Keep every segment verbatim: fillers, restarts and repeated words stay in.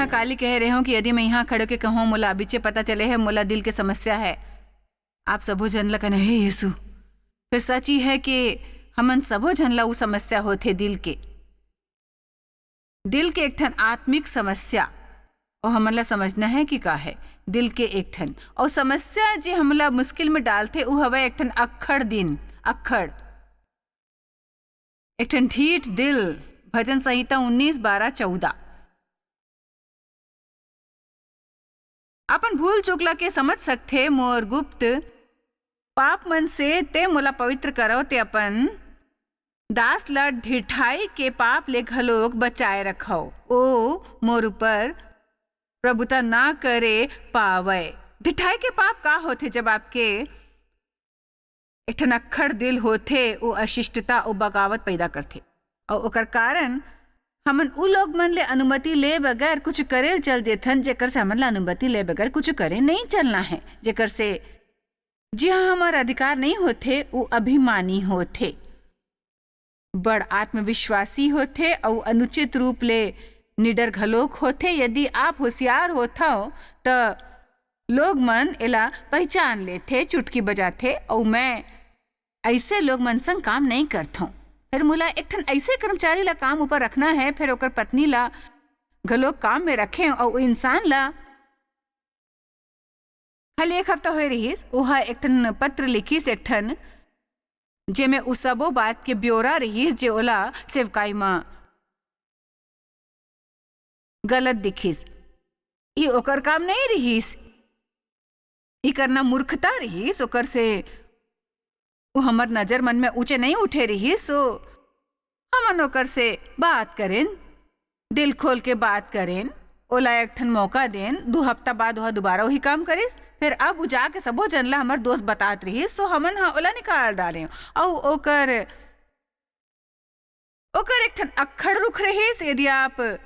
काली कहे रहे हूँ कि यदि मैं यहाँ खड़े के कहूँ, मोला अबिचे पता चले है, मोला दिल के समस्या है। आप सबो झन ला कहना, "हे यीशु।" फिर सच ही है कि हमन सबो झन ला उ समस्या होथे दिल के। दिल के एक ठन आत्मिक समस्या, अउ हमन ला समझना है कि का है दिल के एक ठन। अउ समस्या जे हमला मुश्किल में डालथे, उ हवय एक ठन अक्खड़ दिन, अक्खड़। एक ठन ढीठ दिल, भजन संहिता उन्नीस बारह चौदह। अपन भूल चूक ला के समझ सकथे, मोर गुप्त पाप मन से ते मोला पवित्र करव, ते अपन दास ला ढिठाई के पाप ले घलोक बचाए रखव। ओ मोर ऊपर प्रभुता ना करे पावय। ढिठाई के पाप का होथे? जब आपके एक ठन अक्खड़ दिल होथे, वो अशिष्टता, वो बगावत पैदा करथे। अउ ओकर कारण हमन उ लोग मन ले अनुमति ले बगैर कुछ करे ल चल देथन, जेकर से हमन ला अनुमति ले बगैर कुछ करे नहीं चलना है, जेकर से जिहाँ हमर अधिकार नहीं होथे, उ अभिमानी होथे, बड़ आत्मविश्वासी होथे अउ अनुचित रूप ले निडर घलोक होथे। यदि आप होशियार होथव, त लोग मन एला पहिचान लेथे, चुटकी बजाथे, अउ मैं अइसे लोग मन संग काम नहीं करथौं। फिर मोला एक ठन अइसे कर्मचारी ला काम ऊपर रखना है, फिर ओकर पत्नी ला घलोक काम में रखें, अउ इंसान ला खाली एक हफ्ता होए रिहिस, ओहा एक ठन पत्र लिखिस, एक ठन, जेमे उ सबो बात के ब्योरा रिहिस, जे ओला सेवकाई म गलत दिखिस। ई ओकर काम नहीं रिहिस, ई करना मूर्खता रिहिस, ओकर से वो हमर नजर मन में ऊंचे नहीं उठे रिहिस। सो हमन ओकर से बात करेन, दिल खोल के बात करेन, ओला एक ठन मौका देन। दू हफ्ता बाद ओहा दोबारा वही काम करिस। फिर अब उ जाके सबो जन ला हमर दोस्त बतात रिहिस, सो हमन ह ओला निकाल डारेन। अउ ओकर, ओकर एक ठन अक्खड़ रुख रिहिस। यदि आप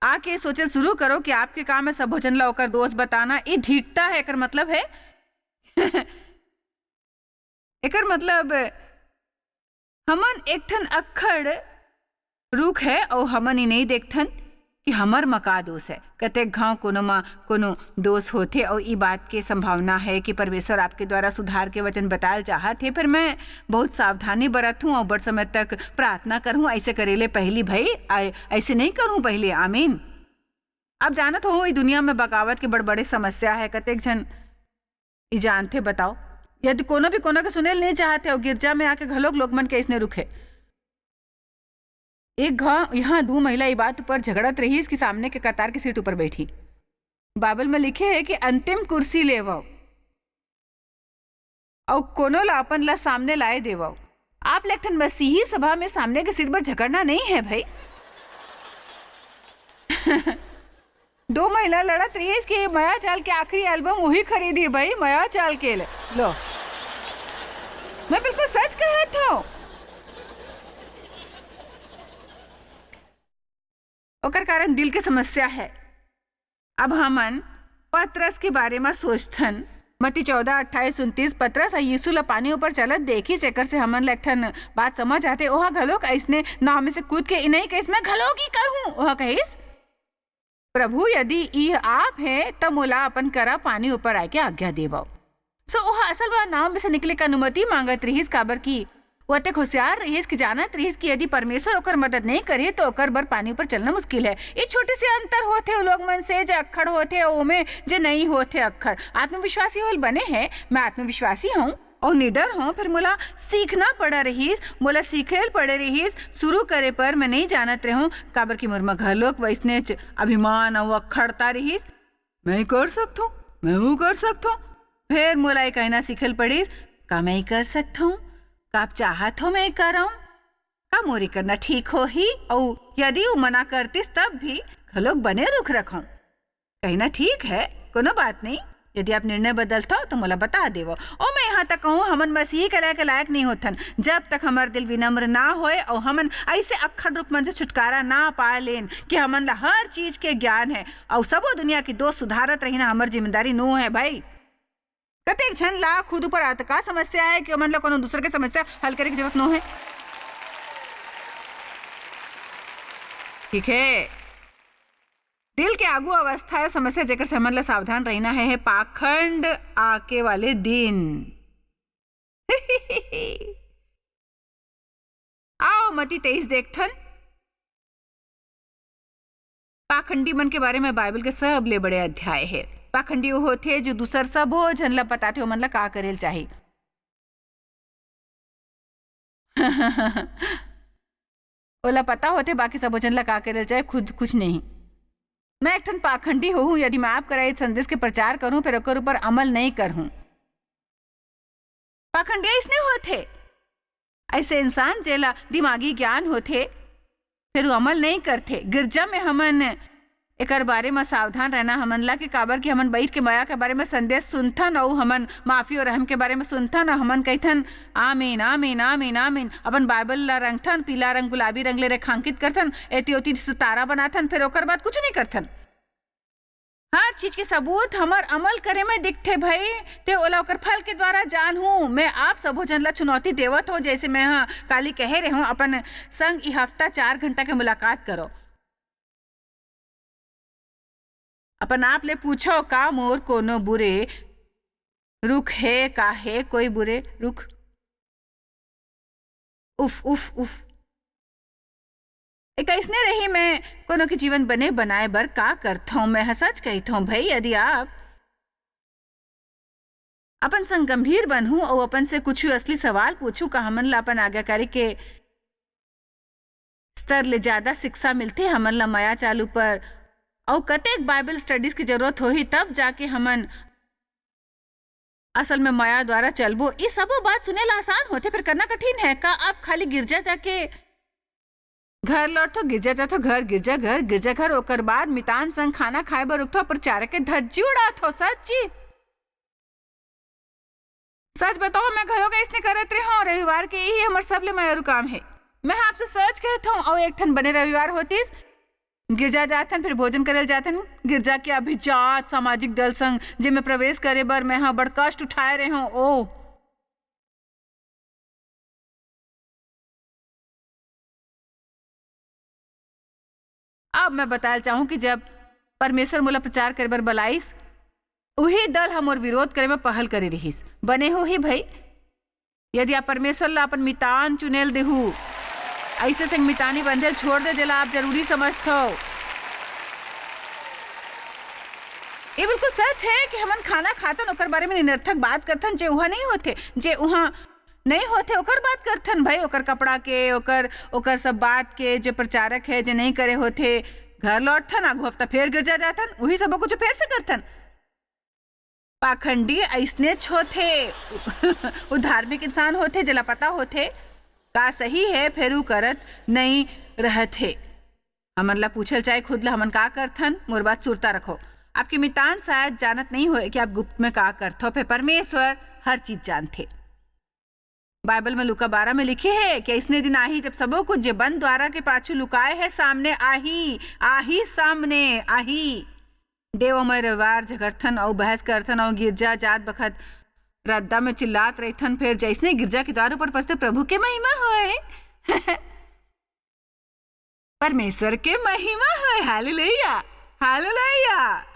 आके सोचल शुरू करो कि आपके काम है सबो जन ला ओकर दोस्त बताना, ये ढीठता है, एकर मतलब है एकर मतलब, हमन एक ठन अक्खड़ रुख है अउ हमन ई नहीं देखथन कि हमर म का दोष है। कतेक घाव कोनो म कोनो दोष होथे अउ ई बात के संभावना है कि परमेश्वर आपके द्वारा सुधार के वचन बताल चाहत हे, फिर मैं बहुत सावधानी बरत हूँ अउ बड़ समय तक प्रार्थना करहूँ। ऐसे करे ले पहली भई, ऐ-, ऐसे नहीं करहूँ पहले। आमीन। अब जानत हो, ई दुनिया में बगावत के बड़ बड़े समस्या है। कतेक झन ई जानथे बताओ? यदि कोनो भी कोनो के सुने ल नहीं चाहत हे, अउ गिरजा में आके घलोक लोग मन के अइसने रुख हे। एक घाव यहाँ दू महिला ई बात ऊपर झगड़त रहिस कि सामने के कतार के सीट ऊपर बैठी। बाइबल में लिखे हे कि अंतिम कुर्सी लेवव अउ कोनो ला अपन ला सामने लाए देवव। आप ले एक ठन मसीही सभा में सामने के सीट पर झगड़ना नहीं है भाई। दो महिला लड़त रहिस कि मया चाल के आखिरी एल्बम वही खरीदी भाई, मया चाल के ले लो। मैं बिल्कुल सच कहत हूँ। ओकर कारण दिल के समस्या है। अब हमन पतरस के बारे म सोचथन। मत्ती चौदह अट्ठाईस उनतीस, पतरस ह यीशु ल पानी ऊपर चलत देखिस, एकर से हमन ल एक ठन बात समझ आथे। ओहा घलोक अइसने नाव में से कूद के इनई कहिस, "मैं घलोक ई करहूं।" ओहा कहिस, "प्रभु, यदि ई आप हे, त मोला अपन करा पानी ऊपर आए के आज्ञा देवव।" सो ओह असल वाला नाव में से निकले के अनुमति मांगत रिहिस, काबर कि वो अतेक होशियार रिहिस कि जानत रिहिस कि यदि परमेश्वर ओकर मदद नहीं करे, तो ओकर बर पानी ऊपर चलना मुश्किल है। ये छोटे से अंतर होथे उ लोग मन से, जे अक्खड़ होथे, अउ ओमे जे नहीं होथे अक्खड़। आत्मविश्वासी होल बने है, मैं आत्मविश्वासी हूँ अउ निडर हूँ, फिर मोला सीखना पड़ा रिहिस, मोला सीखे ल पड़े रिहिस। शुरू करे पर मैं नहीं जानत रहूँ, काबर कि मोर म घलोक वैसनेच अभिमान अउ अक्खड़ता रिहिस। "मैं कर सकथों, मैं वो कर सकथों।" फेर मोला ये कहना सीखे ल पड़िस, "का मैं कर सकथों? का आप चाहत हो मैं करंव? का मोर ये करना ठीक होही?" अउ यदि वो मना करतिस तब भी घलोक बने रुख रखंव। कहना ठीक है, कोनो बात नहीं। यदि आप निर्णय बदलथव तो मोला बता देवव। अउ मैं यहाँ तक कहूँ, हमन मसीही कहलाए के लायक नहीं होथन, जब तक हमर दिल विनम्र ना होए अउ हमन ऐसे अक्खड़ रुख मन से छुटकारा ना पा लेन कि हमन ला हर चीज के ज्ञान है। अउ सबो दुनिया के दोष सुधारत रहिना हमर जिम्मेदारी नो है भाई। कतेक झन ला खुद ऊपर अतका समस्या है कि ओमन ला कोनो दूसर के समस्या हल करे के जरूरत नो है। ठीक है, दिल के आगू अवस्था या समस्या, जेकर से हमन ला सावधान रहना है, है पाखंड आके वाले दिन। आओ, मती तेईस देखथन। पाखंडी मन के बारे में बाइबल के सबले बड़े अध्याय हे। पाखंडी वो होथे, जो दूसर सबो झन ला बताथे, ओमन ला का करे ल चाही। ओला पता होथे, बाकी सबो झन ला का करे ल चाही, खुद कुछ नहीं। मैं एक ठन पाखंडी होहूँ, यदि मैं आप करा ए संदेश के प्रचार करूँ, फिर ओकर ऊपर अमल नहीं करहूँ। पाखंडी अइसने होथे, अइसे इंसान, जेला दिमागी ज्ञान होथे, फेर वो अमल नहीं करथे। गिरजा में हमन एकर बारे म सावधान रहना हमन ला, कि काबर कि हमन बइठ के मया के बारे म संदेश सुनथन, अउ हमन माफी अउ रहम के बारे म सुनथन, अउ हमन कहिथन, "आमीन, आमीन, आमीन, आमीन।" अपन बाइबल ला रंगथन, पीला रंग, गुलाबी रंग ले रेखांकित करथन, एती ओती सितारा बनाथन, फेर ओकर बाद कुछ नहीं करथन। हर चीज के सबूत हमर अमल करे में दिखथे भई, ते ओला ओकर फल के द्वारा जानहूँ। मैं आप सबो झन ला चुनौती देवत हूँ, जैसे मैं ह काली कहे रहे हूँ, अपन संग ई हफ्ता चार घंटा के मुलाकात करो। अपन आप ले पूछो, का मोर कोनो बुरे रुख हे, का हे कोई बुरे रुख? उफ, उफ, उफ। ए, कइसने रही मैं कोनो के जीवन बने बनाए बर का करथौं? मैं ह सच कहिथौं भई, यदि आप अपन संग गंभीर बनहू अउ अपन से कुछ असली सवाल पूछू, का हमन ला अपन आज्ञाकारी के स्तर ले ज्यादा शिक्षा मिलथे, हमन ला मया चालू पर अउ कतेक बाइबल स्टडीज की जरूरत होही, तब जाके हमन असल में मया द्वारा चलबो। ई सबो बात सुने ला आसान होथे, फिर करना कठिन है। का आप खाली गिरजा जाके घर लौटथो, गिरजा जाथो, घर, गिरजा, घर, गिरजा, घर, ओकर बाद मितान संग खाना खाए बर रुकथो, प्रचारक के धज्जी उड़ाथो? सच्ची? सच बताओ, मैं घलो के इसने करत रहे हूँ। रविवार के यही हमर सबले मयारू काम है। मैं आपसे सच कहत हूँ, अउ एक ठन बने रविवार होतिस, गिरजा जाथन, फिर भोजन करल जाथन। गिरजा के अभिजात सामाजिक दल संग, जेमे प्रवेश करे बर मैं ह बड़ कष्ट उठाए रहे हूँ। ओ, अब मैं बताए चाहूँ कि जब परमेश्वर मोला प्रचार करे बर बलाइस, उही दल ह मोर विरोध करे में पहल करे रिहिस। बने होही भई, यदि आप परमेश्वर ला अपन मितान चुनेल देहू, अइसे संग मितानी बंधेल छोड़ दे, जेला आप जरूरी समझथव। ये बिल्कुल सच है कि हमन खाना खाथन, ओकर बारे में निरर्थक बात करथन, जे उहाँ नहीं होथे, जे उहाँ नहीं होथे, ओकर बात करथन भई, ओकर कपड़ा के, ओकर, ओकर सब बात के, जे प्रचारक है, जे नहीं करे होथे, घर लौटथन, आगू हफ्ता फेर गिरजा जाथन, उही सबो कुछ फेर से करथन। पाखंडी अइसनेच होथे। वो धार्मिक इंसान होथे, जेला पता होथे का सही है, फेर ऊ करत नइ रहत हे। हमन ला पूछल चाहे खुद ला, हमन का करथन? मोर बात सुरता रखो। आपके मितान शायद जानत नहीं होए कि आप गुप्त में का करथो, फेर परमेश्वर हर चीज जानथे। बाइबल में लूका बारह में लिखे हे कि अइसने दिन आही, जब सबो कुछ जे बंद द्वारा के पाछू लुकाए हे, सामने आही, आही सामने, आही। देव अउ मैं रविवार झगड़थन अउ बहस करथन अउ गिरजा जात बखत रद्दा में चिल्लात रहिथन, फेर जइसने गिरजा के द्वार ऊपर पहुंचते, "प्रभु के महिमा होए।" परमेश्वर के महिमा होय, हालेलुया, हालेलुया।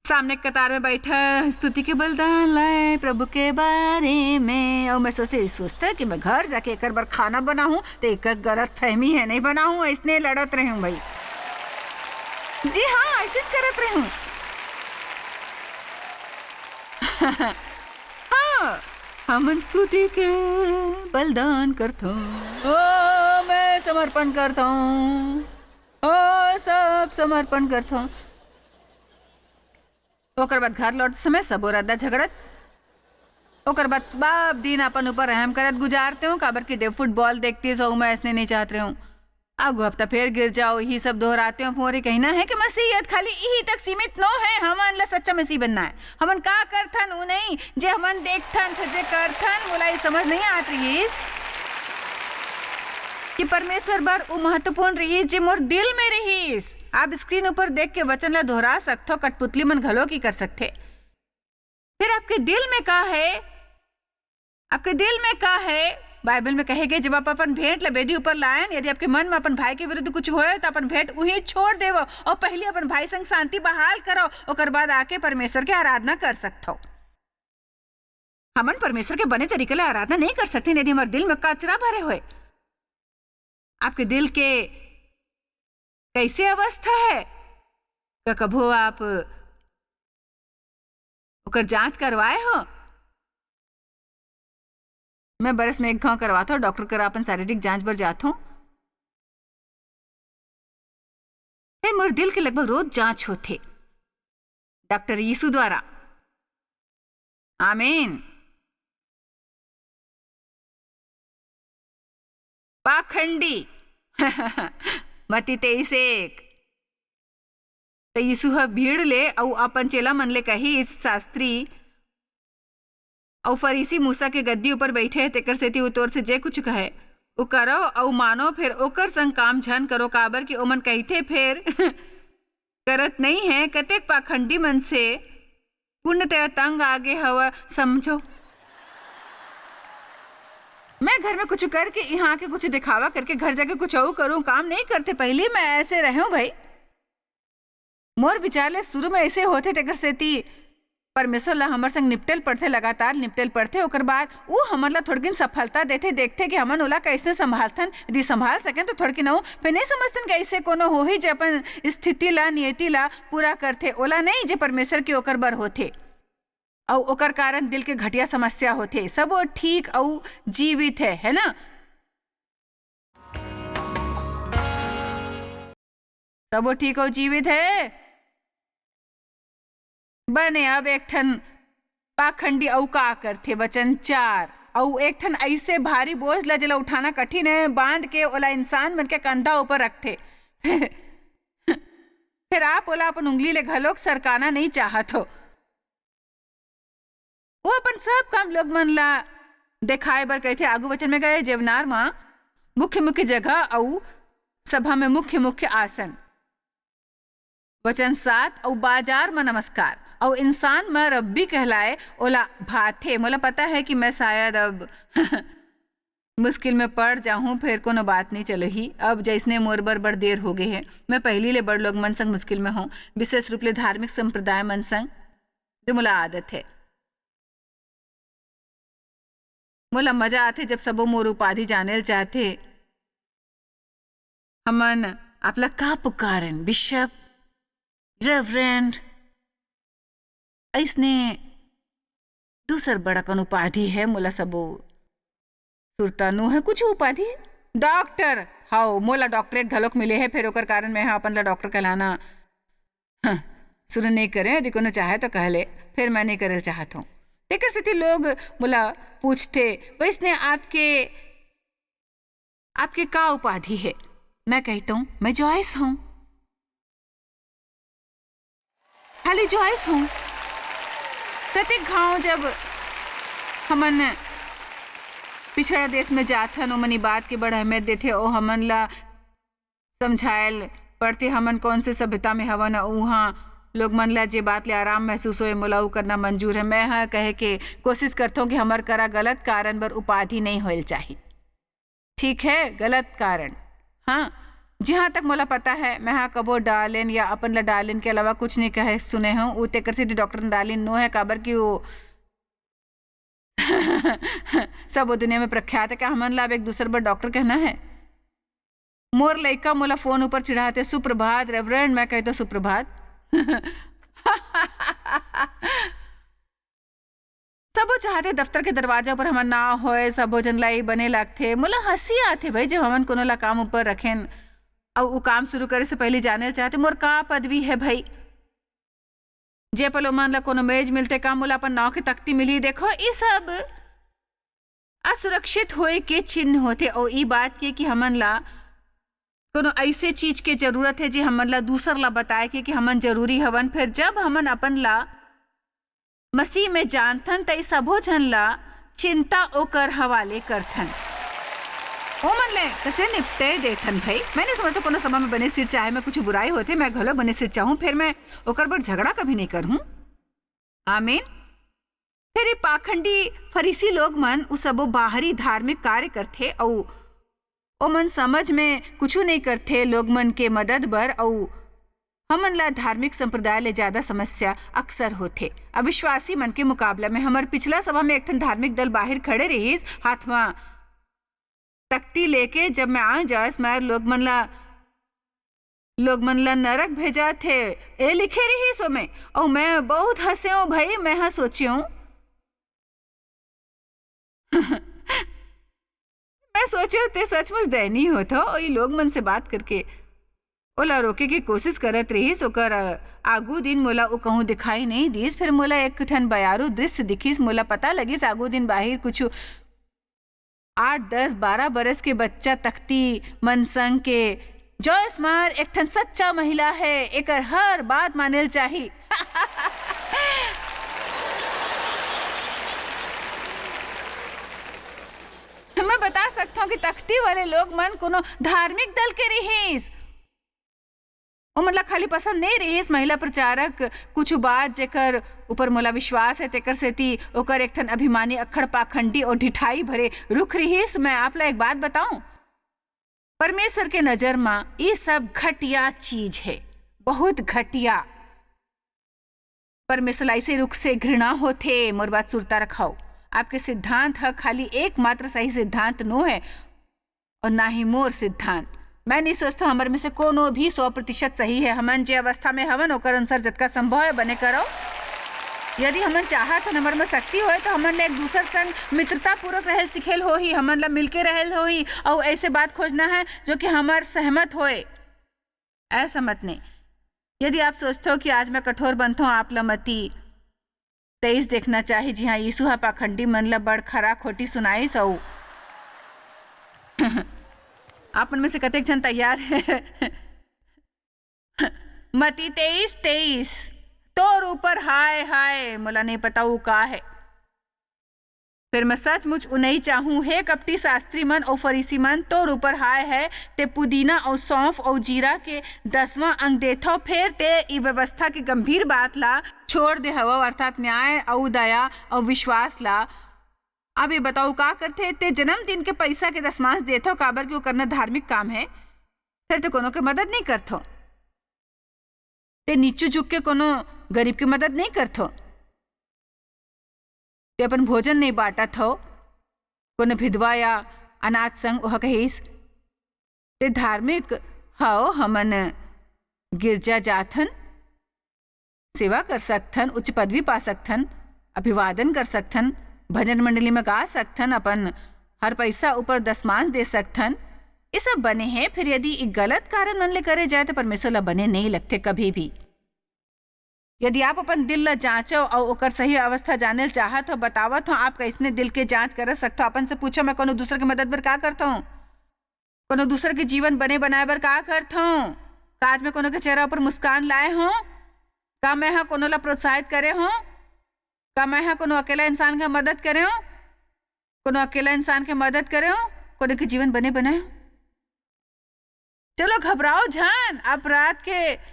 सामने कतार में बैठा, स्तुति के बलिदान लाए प्रभु के बारे में। अउ मैं सोचते, सोचता कि मैं घर जाके एकर बर खाना बनाहूं, तो एकर गलत फहमी है, नहीं बनाहूं, अइसने लड़त रहूं भई। जी हाँ, अइसे करत रहूं। हाँ, हमन स्तुति के बलिदान करथौं। ओ, मैं समर्पण करथौं। ओ, सब समर्पण करथौं। ओकर बाद घर लौटत समय सबो रद्दा झगड़त। ओकर बाद सब दिन अपन ऊपर रहम करत गुजारते हूँ, काबर कि देव फुटबॉल देखतीस अउ मैं अइसने नहीं चाहत रहूँ। आगू हफ्ता फेर गिरजा, इही सब दोहराते हो। मोर कहना है कि मसीहियत खाली इही तक सीमित नो है। हमन ला सच्चा मसीह बनना है। हमन का करथन, उ नहीं, जे हमन देखथन, फिर जे करथन, मोला ये समझ नहीं आत रहिस कि परमेश्वर बर उ महत्वपूर्ण रहिस, जे मोर दिल में रहिस। आप स्क्रीन ऊपर देख के वचन ला दोहरा सकथो, कठपुतली मन घलो की कर सकथे। फिर आपके दिल में का है? आपके दिल में का है? बाइबल में कहे गे, जब आप अपन भेंट ला बेदी ऊपर लायन, यदि आपके मन में अपन भाई के विरुद्ध कुछ होए, तो अपन भेंट उहीं छोड़ देवो और पहली अपन भाई संग शांति बहाल करो, ओकर बाद आके परमेश्वर के आराधना कर सकथो। हमन परमेश्वर के बने तरीके ले आराधना नहीं कर सकते, यदि हमारे दिल में कचरा भरे होए। आपके दिल के कैसे अवस्था है? का कभो आप ओकर जांच करवाए हो? मैं बरस में एक घाव करवात हूँ, डॉक्टर करा अपन शारीरिक जांच बर जात हूँ। फिर मोर दिल के लगभग रोज जांच होथे डॉक्टर यीशु द्वारा। आमीन। पाखंडी। मती तेईस एक। त यीशु ह भीड़ ले अऊ अपन चेला मन ले कहिस, शास्त्री अऊ फरीसी मूसा के गद्दी ऊपर बइठे हे, तेकर सेती ऊ तोर से जे कुछु कहे, ऊ करो अऊ मानो, फेर ओकर संग काम झन करो, काबर कि ओमन कहिथे, फेर करत नइं हे। कतेक पाखंडी मन से पूर्णतया तंग आगे हव, समझो। मैं घर में कुछु करके, इहाँ आके कुछु दिखावा करके, घर जाके कुछु अऊ करूँ, काम नइं करथे। पहिली मैं अइसे रहेंव भई। मोर बिचार ले शुरू में अइसे होथे, तेकर सेती परमेश्वर ला हमर संग निपटे ल पड़थे, लगातार निपटे ल पड़थे। ओकर बाद ऊ हमन ला थोड़किन सफलता देथे, देखथे कि हमन ओला कइसने संभालथन। यदि संभाल सकेन, तो थोड़किन अऊ, फेर नइं समझथन कि अइसे कोनो होही, जे अपन स्थिति ला, नियति ला पूरा करथे। ओला नइं, जे परमेश्वर के ओकर बर होथे। अऊ ओकर कारण दिल के घटिया समस्या होथे। सबो ठीक अऊ जीवित हे, हे ना? सबो ठीक अऊ जीवित हे। बने, अब एक ठन पाखंडी अऊ का करथे? वचन चार, अऊ एक ठन अइसे भारी बोझ ला, जेला उठाना कठिन हे, बांध के ओला इंसान मन के कंधा ऊपर रखथे। फेर आप ओला अपन उंगली ले घलोक सरकाना नइं चाहत हो। वो अपन सब काम लोग मन ला देखाए बर कहिथे। आगू वचन में गए, जेवनार म मुख्य मुख्य जगह अऊ सभा में मुख्य मुख्य आसन। वचन सात, अऊ बाजार म नमस्कार, अऊ इंसान म रब्बी कहलाए ओला भाथे। मोला पता है कि मैं शायद अब मुश्किल में पड़ जाहूं, फेर कोनो बात नइं चलही। अब जइसने मोर बर बड़ देर हो गे हे, मैं पहिली ले बड़ लोग मन संग मुश्किल में हूं, विशेष रूप ले धार्मिक संप्रदाय मन संग, जो मोला आदत हे। मोला मजा आथे, जब सबो मोर उपाधि जाने ल चाहथे। हमन आप ला का पुकारन? बिशप, रेवरेंड, अइसने दूसर बड़कन उपाधि हे। मोला सबो सुरता नो हे कुछु उपाधि। डॉक्टर, हव, मोला डॉक्टरेट घलोक मिले हे, फेर ओकर कारण मैं ह अपन ला डॉक्टर कहलाना, हं, शुरू नइं करे। यदि कोनो चाहे तो कह ले, फेर मैं नइं करे ल चाहत हूं। तेकर सेती लोग मोला पूछथे, "वइसने आपके, आपके का उपाधि हे?" मैं कहिथंव, "मैं जॉयस हूं।" खाली जॉयस हूं। कतेक घांव जब हमन पिछड़ा देश में जाथन, ओमन ई बात के बड़ अहमियत देथे, ओ हमन ला समझायल पड़थे, हमन कौन से सभ्यता में हवन, अउ उहां लोग मन ला जे बात ले आराम महसूस होए, मोला ऊ करना मंजूर है। मैं ह कहे के कोशिश करथों कि हमर करा गलत कारण बर उपाधि नहीं होयल चाही। ठीक है, गलत कारण। हाँ, जिहां तक मोला पता है, मैं हा कभो डार्लिन या अपन ला डार्लिन के अलावा कुछ नहीं कहे सुने हूँ। ऊ तेकर सेती डॉक्टर डार्लिन नो है, काबर कि वो सब वो दुनिया में प्रख्यात है। क्या हमन ला अब एक दूसर बर डॉक्टर कहना है? मोर लइका मोला फोन ऊपर चिढ़ाते, "सुप्रभात रेवरेंड।" मैं कहतो, "सुप्रभात।" सबो चाहथे दफ्तर के दरवाजा ऊपर हमर नाव होए, सबो झन ला ई बने लागथे। मोला हंसी आथे भाई, जब हमन कोनो ला काम ऊपर रखेन, अउ ऊ काम शुरू करे से पहले जाने ल चाहथे, "मोर का पदवी है भाई?" जे पल ओमन ला कोनो मेज मिलथे, "का मोला अपन नाव के तख्ती मिलही?" देखो, ई सब असुरक्षित होए के चिन्ह होथे। अउ ई बात के कि हमन ला कोनो अइसे चीज के जरूरत हे, जे हमन ला दूसर ला बताए के कि हमन जरूरी हवन। फिर जब हमन अपन ला मसीह में जानथन, त ई सबो झन ला चिंता ओकर हवाले करथन। ओमन ले कसे निपटे देथन भाई? मैं नहीं समझता कोनो सभा में बने सीट चाहे मैं कुछ बुराई होथे, मैं घलो बने सीट चाहूं, फिर मैं ओकर बर झगड़ा कभी नहीं करहूं। आमीन। फेर ये पाखंडी फरीसी लोग मन उ सबो बाहरी धार्मिक कार्य करथे अउ ओमन समझ में कुछु नइ करथे लोग मन के मदद बर, अउ हमन ला धार्मिक संप्रदाय ले ज्यादा समस्या अक्सर होथे। अविश्वासी मन के मुकाबला में हमर पिछला सभा में एक ठन धार्मिक दल बाहिर खड़े रहिस, हाथ म तख्ती लेके, "जब मैं आ जास, मैं लोग मन ला, लोग मन ला नरक भेजाथे," ए लिखे रहिस ओमे। अउ मैं बहुत हंसेंव भई, मैं हा सोचेंव, मैं सोचेंव ते सचमुच दयनीय होथव। अउ ई लोग मन से बात करके ओला रोके के कोशिश करत रहिस। ओकर, अ, आगू दिन मोला ओ कहूं दिखाई नइ दिस। फिर मोला एक ठन बयारू दृश्य दिखिस। मोला पता लगिस, आगू दिन बाहिर कुछ आठ, दस, बारह बरस के बच्चा तख्ती मन संग के, "जॉयस मार एक ठन सच्चा महिला है, एकर हर बात मानेल चाही।" मैं बता सकथव कि तख्ती वाले लोग मन कोनो धार्मिक दल के रिहिस। ओमन ला खाली पसंद नइ रिहिस महिला प्रचारक, कुछु बात जेकर ऊपर मोला विश्वास हे, तेकर सेती ओकर एक ठन अभिमानी, अक्खड़, पाखंडी अउ ढिठाई भरे रुख रिहिस। मैं आप ला एक बात बताऊं, परमेश्वर के नजर म ई सब घटिया चीज हे, बहुत घटिया। परमेश्वर ला अइसे रुख से घृणा होथे। मोर बात सुरता रखव, आपके सिद्धांत ह खाली एकमात्र सही सिद्धांत नो हे, अउ ना ही मोर सिद्धांत। मैं नइ सोचथव हमर में से कोनो भी सौ प्रतिशत सही हे। हमन जे अवस्था में हवन, ओकर अनुसार जतका संभव हे, बने करव। यदि हमन चाहत हन, हमर में शक्ति होय, तो हमन ला एक दूसर संग मित्रतापूर्वक रहल सिखेल होही, हमन ला मिलके रहल होही, अउ ऐसे बात खोजना हे जो कि हमर सहमत होय। ऐसा मत नहीं। यदि आप सोचथव कि आज मैं कठोर बनथव, आप ला मती तेईस देखना चाही, जिहां यीशु ह पाखंडी मन ला बड़ खरा खोटी सुनाइस अउ आप मन में से कतेक झन तैयार हे? मती तेईस तेईस, "तोर ऊपर हाय हाय, मोला नहीं पता वो का हे।" फिर मैं सचमुच उनई चाहूं, हे कपटी शास्त्री मन अउ फरीसी मन, तोर ऊपर हाय हे, ते पुदीना अउ सौंफ अउ जीरा के दसवां अंग देथव, फेर ते ई व्यवस्था के गंभीर बात ला छोड़ दे हवव, अर्थात न्याय अउ दया अउ विश्वास ला। अब ये बताओ, का करथे? ते जन्मदिन के पैसा के दसमांश देथव, काबर कि वो करना धार्मिक काम हे। फिर तो कोनो के मदद नहीं करथव। ते नीचू झुक के कोनो गरीब के मदद नहीं करथव। ते अपन भोजन नहीं बांटत हव कोनो विधवा या अनाथ संग, ओह कहिस। ते धार्मिक हव, हमन गिरजा जाथन, सेवा कर सकथन, उच्च पदवी पा सकथन, अभिवादन कर सकथन, भजन मंडली में गा सकथन, अपन हर पैसा ऊपर दसमांश दे सकथन। ये सब बने हे। फिर यदि ये गलत कारण मन ले करे जाए तो परमेश्वर ला बने नहीं लगथे कभी भी। यदि आप अपन दिल ला जांचव अउ ओकर सही अवस्था जाने ल चाहत हो, बतावत हो, आप कइसने दिल के जांच कर सकथव। अपन से पूछो, "मैं कोनो दूसर के मदद बर का करथव? कोनो दूसर के जीवन बने बनाए बर का करथव? का आज मैं कोनो के चेहरा ऊपर मुस्कान लाए हो? का मैं हा कोनो ला प्रोत्साहित करे हो? का मैं हा कोनो अकेला इंसान के मदद करे हो? कोनो अकेला इंसान के मदद करे हो? कोनो के जीवन बने बनाए हो?" चलो, घबराओ झन, अपराध के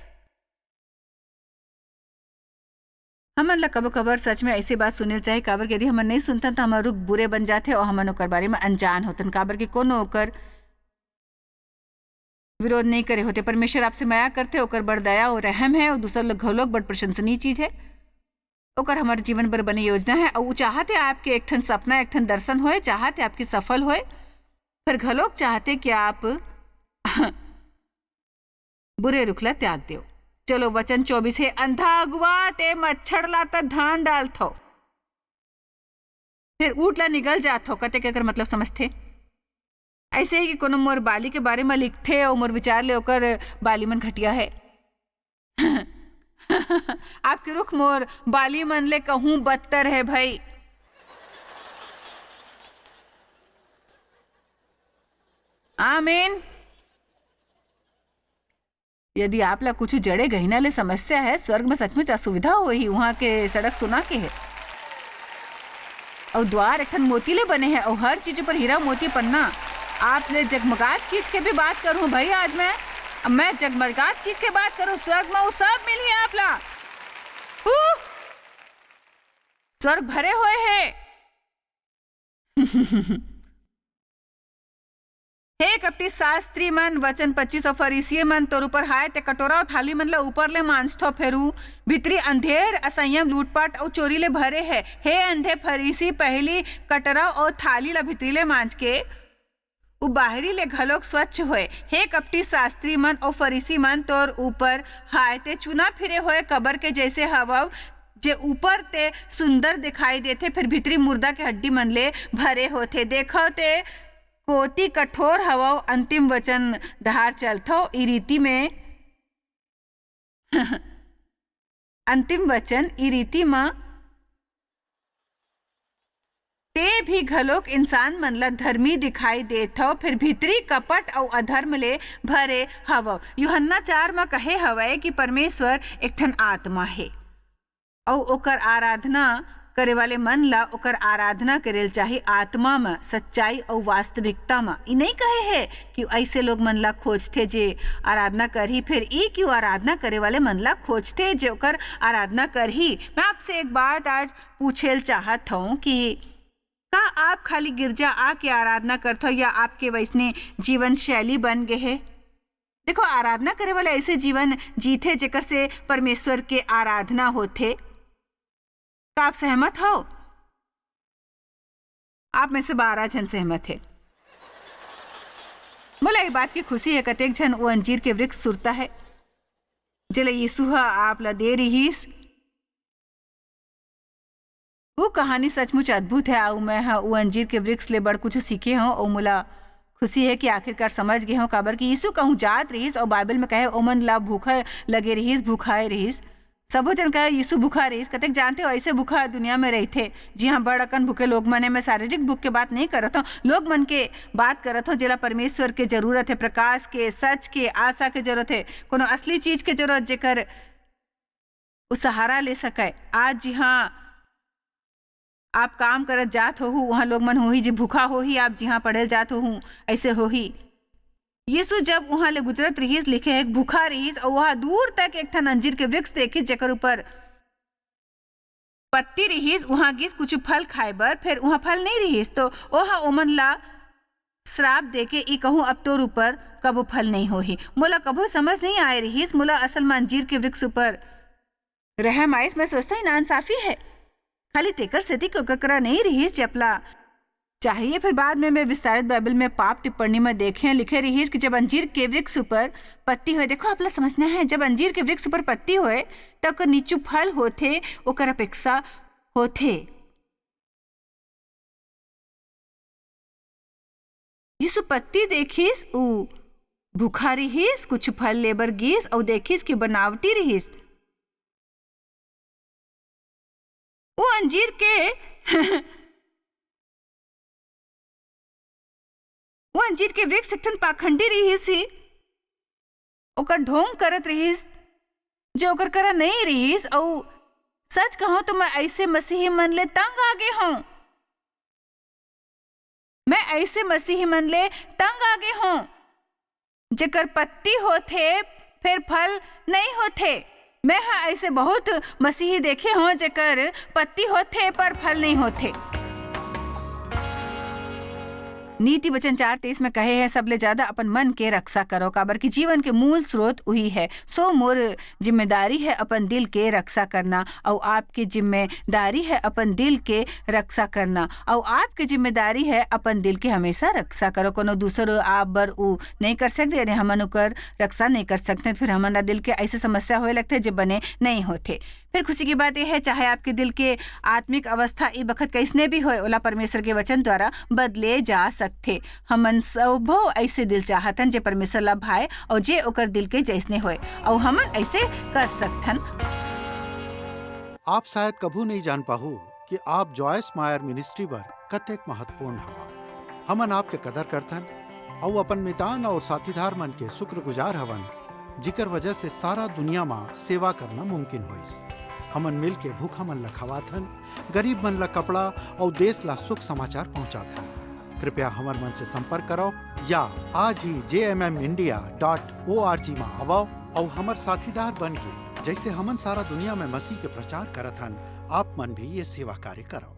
हमन ला कभो-कभार सच में ऐसे बात सुने ल चाही, काबर कि यदि हमन नहीं सुनथन, त हमर रुख बुरे बन जाथे अउ हमन ओकर बारे में अनजान होथन, काबर कि कोनो ओकर विरोध नहीं करे होथे। परमेश्वर आपसे मया करथे, ओकर बड़ दया अउ रहम हे, अउ दूसर लोग घलोक बड़ प्रशंसनीय चीज हे। ओकर हमर जीवन बर बने योजना हे, अउ उ चाहत हे आपके एक ठन सपना, एक ठन दर्शन होए, चाहत हे आपके सफल होए, फिर घलोक चाहत हे कि आप बुरे रुख ला त्याग देव। चलो, वचन चौबीस हे, "अंधा अगुआ, ते मच्छर ला त धान डालथो, फिर ऊंट ला निगल जाथो।" कते के एकर मतलब समझथे? ऐसे ही कि कोनो मोर बाली के बारे में लिखथे अउ मोर विचार ले ओकर बाली मन घटिया है। आपके रुख मोर बाली मन ले कहूं बदतर है भाई। आमीन। यदि आप ला कुछ जड़े गहिना ले समस्या है, स्वर्ग में सचमुच असुविधा होही। वहां के सड़क सोना के है, अउ द्वार एक ठन मोती ले बने है, अउ हर चीज ऊपर हीरा मोती पन्ना। आप ले जगमगात चीज के भी बात करूं भाई, आज मैं, मैं जगमगात चीज के बात करूं, स्वर्ग में वो सब मिलही आप ला। हू! स्वर्ग भरे होए हे। हे कपटी शास्त्री मन, वचन पच्चीस, अउ फरीसी मन तोर ऊपर हाय, ते कटोरा अउ थाली मन ल ऊपर ले मांजथो, फेरू भीतरी अंधेर, असंयम, लूटपाट अउ चोरी ले भरे हे। हे अंधे फरीसी, पहिली कटोरा अउ थाली ल भीतरी ले मांज के उ बाहिरी ले घलोक स्वच्छ होय। हे कपटी शास्त्री मन अउ फरीसी मन, तोर ऊपर हाय, ते चुना फिरे होय कबर के जैसे हवव, जे ऊपर ते सुंदर दिखाई देथे, फेर भीतरी मुर्दा के हड्डी मन ले भरे होथे। देखव, ते कोती कठोर हवव, अंतिम वचन डहार चलथव, ई रीति में अंतिम वचन, ई रीति म ते भी घलोक इंसान मन ल धर्मी दिखाई देथव, फेर भीतरी कपट अउ अधर्म ले भरे हवव। यूहन्ना चार म कहे हवय कि परमेश्वर एक ठन आत्मा हे, अउ ओकर आराधना करे वाले मन ल ओकर आराधना करे ल चाही, आत्मा म, सच्चाई अउ वास्तविकता म। ई नइ कहे हे कि अइसे लोग मन ल खोजथे जे आराधना करही, फेर ई कि वो आराधना करे वाले मन ल खोजथे जे ओकर आराधना करही। मैं आपसे एक बात आज पूछे ल चाहत हूँ कि का आप खाली गिरजा आके आराधना करथव या आपके वैसने जीवन शैली बन गे हे? देखो, आराधना करे वाला ऐसे जीवन जीथे जेकर से परमेश्वर के आराधना होथे। का आप सहमत हव? आप में से बारह झन सहमत हे। मोला ये बात की खुशी है, कतेक झन वो अंजीर के वृक्ष सुरता है, जेला यीशु ह आप ला दे रिहिस। वो कहानी सचमुच अद्भुत है, अउ मैं ह वो अंजीर के वृक्ष ले बड़ कुछ सीखे हूँ, अउ मोला खुशी है कि आखिरकार समझ गे हूँ, काबर कि यीशु कहूँ जात रिहिस, अउ बाइबल में कहे, ओमन ला भूखा लगे रिहिस, भूखाए रिहिस। सबो झन कहे, "यीशु भूखा रिहिस।" कतेक जानते हो, ऐसे भूखा दुनिया में रहिथे, जिहाँ बड़ अकन भूखे लोग मन हे। मैं शारीरिक भूख के बात नहीं करत हूँ, लोग मन के बात करत हूँ, जेला परमेश्वर के जरूरत है, प्रकाश के, सच के, आशा के जरूरत है, कोनो असली चीज के जरूरत, जेकर वो सहारा ले सकय। आज जिहाँ आप काम करत जात होहू, उहाँ लोग मन होही जे भूखा होही, आप जिहाँ पढ़े ल जात होहू, ऐसे होही। यीशु जब उहाँ ले गुजरत रिहिस, लिखे हे, एक भूखा रिहिस, अउ वहाँ दूर तक एक ठन अंजीर के वृक्ष देखिस, जेकर ऊपर पत्ती रिहिस, उहाँ गिस कुछ फल खाए बर, फेर उहाँ फल नहीं रिहिस, तो ओह ओमन ला श्राप देके ई कहूँ, "अब तोर ऊपर कभू फल नहीं होही।" मोला कभू समझ नहीं आए रिहिस, मोला असल में अंजीर के वृक्ष ऊपर रहम आइस। मैं सोचता, "ई नाइंसाफी है।" खाली तेकर सेती कि ओकर करा नहीं रिहिस, जपला चाहिए। फिर बाद में मैं विस्तारित बाइबल में पाप टिप्पणी में देखे, लिखे रिहिस कि जब अंजीर के वृक्ष ऊपर पत्ती होए, देखो, आपला समझना है, जब अंजीर के वृक्ष ऊपर पत्ती होए, त ओकर नीचू फल होथे, ओकर अपेक्षा होथे। यीशु पत्ती देखिस, ऊ भूखा रिहिस, कुछ फल लेबर गिस अऊ देखिस कि बनावटी रिहिस। वो अंजीर के, वो अंजीर के वृक्ष एक ठन पाखंडी रिहिस ही, ओकर ढोंग करत रिहिस, जो ओकर करा नइं रिहिस। अऊ सच कहूं तो मैं अइसे मसीही मन ले तंग आ गे हंव। मैं अइसे मसीही मन ले तंग आ गे हंव, जेकर पत्ती होथे, फेर फल नइं होथे। मैं ह अइसे बहुत मसीही देखे हंव, जेकर पत्ती होथे, पर फल नइं होथे। नीति वचन चार तेईस में कहे हे, "सबले ज्यादा अपन मन के रक्षा करो, काबर कि जीवन के मूल स्रोत उही है। सो मोर जिम्मेदारी है अपन दिल के रक्षा करना, अऊ आपके जिम्मेदारी है अपन दिल के रक्षा करना, अऊ आपके जिम्मेदारी है अपन दिल के हमेशा रक्षा करो।" कोनो दूसर आप बर ऊ नइं कर सकते, यदि हमन ओकर रक्षा नइं कर सकते, फिर हमन ला दिल के अइसे समस्या होए लगथे, जे बने नइं होथे। फिर खुशी की बात यह है, चाहे आपके दिल के आत्मिक अवस्था ई बखत कइसने भी होए, ओला परमेश्वर के वचन द्वारा बदले जा सकथे। हमन सबो अइसे दिल चाहथन, जे परमेश्वर ला भाए अऊ जे ओकर दिल के जइसने होए, अऊ हमन अइसे कर सकथन। आप शायद कभू नइं जान पाहू कि आप जॉयस मायर मिनिस्ट्री बर कतेक महत्वपूर्ण हवा। हमन आपके कदर करथन अऊ अपन मितान अऊ साथीदार मन के शुक्रगुजार हवन, जिकर वजह से सारा दुनिया म सेवा करना मुमकिन होइस। हमन मिल के भूखा मन ल खवाथन, गरीब मन ल कपड़ा अऊ देश ल सुख समाचार पहुंचाथन। कृपया हमर मन से संपर्क करव या आज ही J M M India dot O R G म आवव अऊ हमर साथीदार बन के, जइसे हमन सारा दुनिया में मसीह के प्रचार करत हन, आप मन भी ये सेवा कार्य करव।